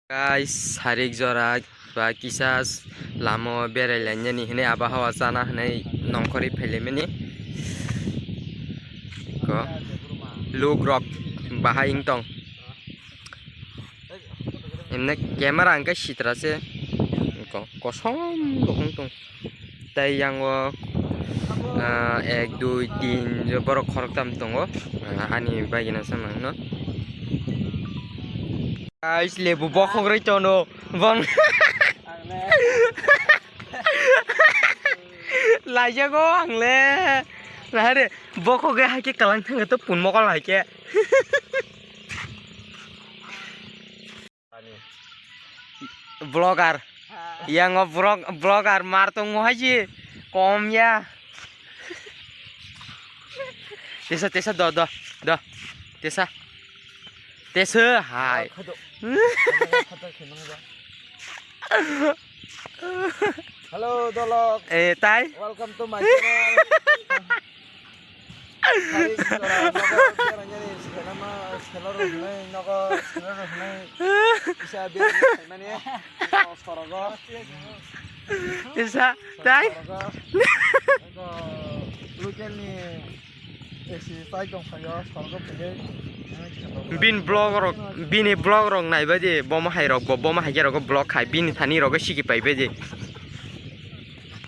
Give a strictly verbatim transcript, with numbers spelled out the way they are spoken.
Guys, sarik jora ba kisa lama berai lainani hinwi, abahawa chana hinwi nongkhorwi phailaimani. Ko luk rok bahai wng tong. Emne camera hwnkhe sitra se, ko-, kosom bo wng tong. Tei yang o, ah, ek, dui, tin, borok khoroktham tongo. Ah, ani bagina samang no. Guys, lebu bokhok rwi tono. Bong. Laijago ang le. Nahare, bokhok ge haike kalang thangto pun mokol haike. Vlogger. Yang o vlog-, vlogger mar tong mo haji. Kom ya. Tesa, tesa, do, do, do. Tesa. Tesa, hai. Hello, dolok. Eh, tai? Welcome to my channel. Hari jora nogo kerang yani selama selor hwnwi nogo selor hwnwi isa bir mani sorogo. Isa, tai? Sorogo. Local ni esi tai tong phayo sorogo phede. Bin vlog rok, bini vlog rok naibai di, boma hai rok bo, boma hai rok vlog khai, bini thani rok siki pai bai di.